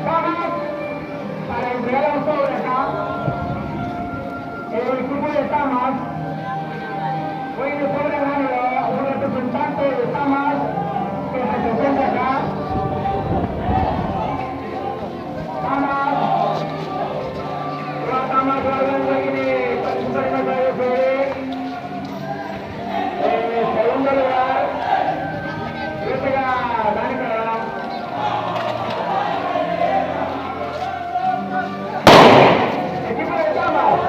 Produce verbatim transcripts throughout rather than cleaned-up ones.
Damas, para entregar los sobres acá. El equipo de Damas, hoy le sobran a un representante de Damas que representa acá. Damas, Damas, Damas, ini participar en la radio. Eh, segundo lugar, Jessica Danica. Equipo de Damas.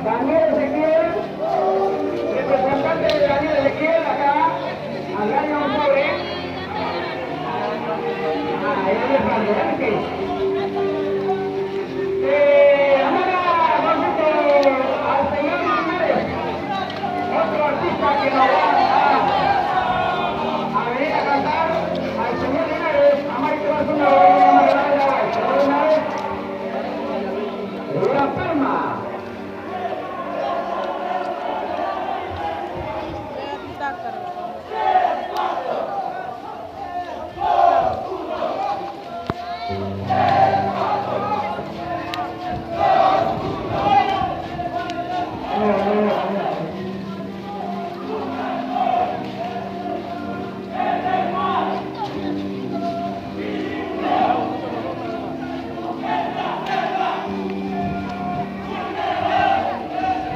Daniel Ezequiel, representante de Daniel Ezequiel, acá, agarra un sobre. Ah, ahí le falta, ok.